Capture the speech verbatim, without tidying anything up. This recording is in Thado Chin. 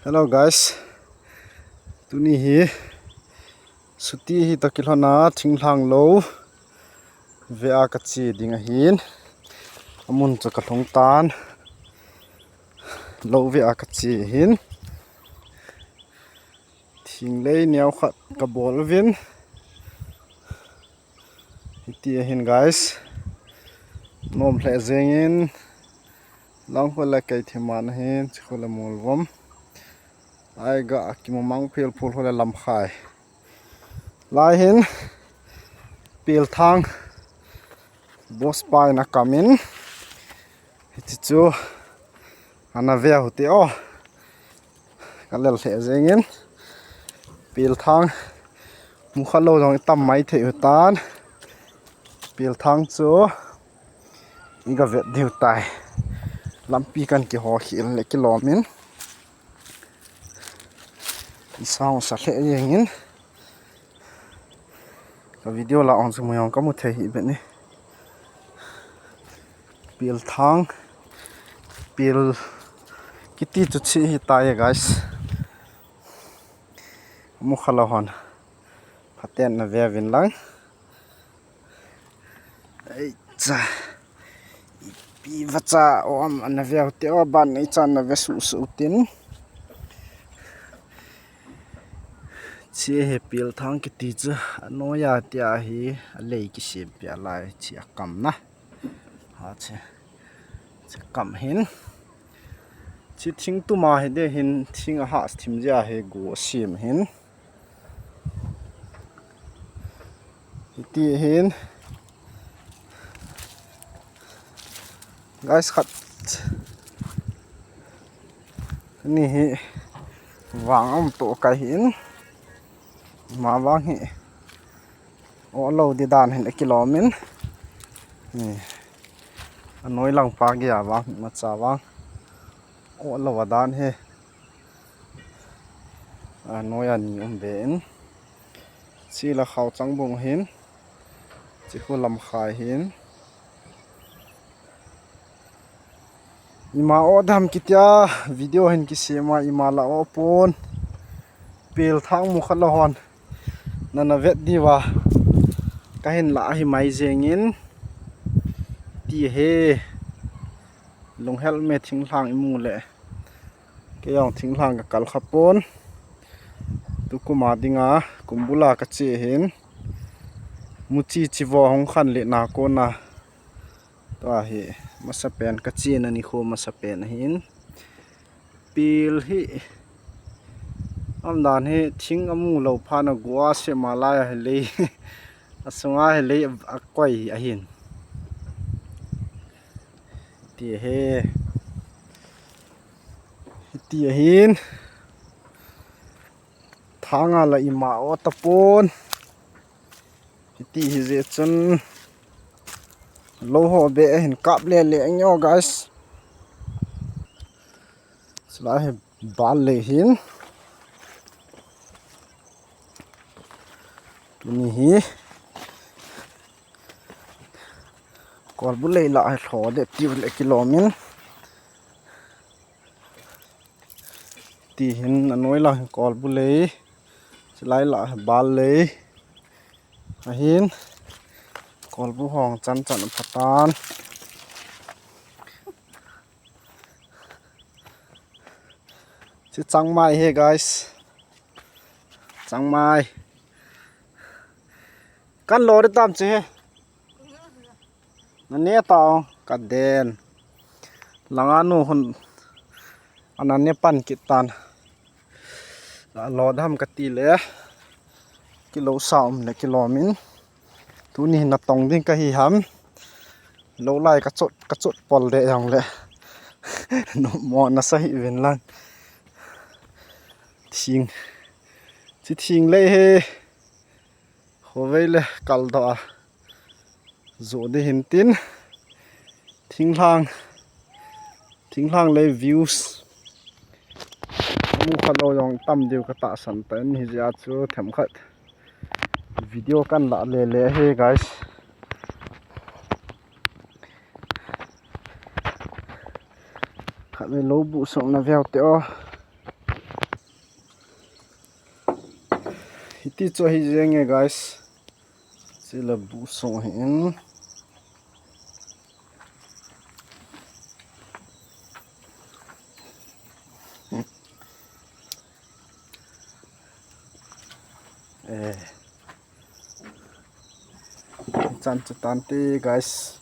Hello guys. Tuni hi suti hi toh kilhona thinglhang lou vea kache ding ahin. Amun chu kalhung tan. Lou vea kache ahin. Thinglei neo khat kabol uvin. Hiti ahin guys. Nom lheh jengin. Lang khu le Keithelmanbi ahin, chi khu le Molvom. Ai ga Kimamang phel phul khu le Lamkhai. Lai hin Pelthang boss pa in akam in. Hiti chu ana ve u hite o. Kalel lheh jengin. Pelthang mukha lou jong itam mai thei u tan. Pelthang chu iga vet diu tai. Lampi kan kiho khel le kilom in. Isang sa lheh jengin. Ka video la ong chu mui ong kamu thei hi beni. Pelthang. Pel kiti chu chi hi tai guys. Mukha lou hon. Phaten na ve uvin lang. Ei cha. Ipi vacha om ana ve u hite o, ban nei chan na ve suh suh tin. Chi hi Pelthang kiti chu anoiya tia hi alei kisem pia lai chi akam na. Ha chi. Chi kam hin. Chi thing tuma hi de hin thing ahah thim jia hi gu asem hin. Hiti hin. Guys khat. Ni hi vang um to kai hin. Ma vang hi. O lou di dan hin akilom in. Ni. Anoi lang pa gi a vang hi macha vang. O lou a dan hi. Anoi a ni um be in. Chi la khau chang bung hin. Chi khu Lamkhai hin. Ima o dam kitia video hin kisema ima la o pon. Pelthang mukha lou hon. Nana vet diu va. Kahin la ahi mai jengin. Ti he. Lunghel me thinglhang imu le. Kei jong thinglhang kakal kha pon. Tukum a dinga, kum bula kache hin. Muchi chivo hung khan le na kona. Tua hi, masapen kache na nikho masapen ahin. Pel hi. Amdan hi, thing amu lou phat na gua se ma lai a hi lei. Asunga hi lei akoi ahin. Ti he. Hiti ahin. Thanga la ima o tapon. Hiti hi je chun. Lou ho be ahin kap le le ang yo guys. Sila hi bal le hin. Tuni hi. Kolbu lei la hi lho de tiu le kilom in. Ti hin anoi la hin kolbu lei. Chilai la hi bal lei. Ahin. Kolbu hong chan chan phatan. Chi changmai he guys. Changmai. Kan lo de tam chi he. Nane ta o, kaden. Langa nu hun. Anane pan kit tan. Lo dam kati le. Kilo sa um le kilom in. Tuni natong ding kahi ham. Lo lai kachot, kachot pol de jong le. No mo nasa hi vin lang. Thing. Chi thing lei he. Hovei le kal do a. Zo de hin tin. Thinglhang. Thinglhang lei views. Mukha lou jong tam diu katahsan tan hi jia chu themkhat. Video kan la le le he guys. Khatvei lou bu sung na veu te o. Hiti chu ahi jenge, guys. Chule bu sung ahin. Eh. Chan chu tante, guys.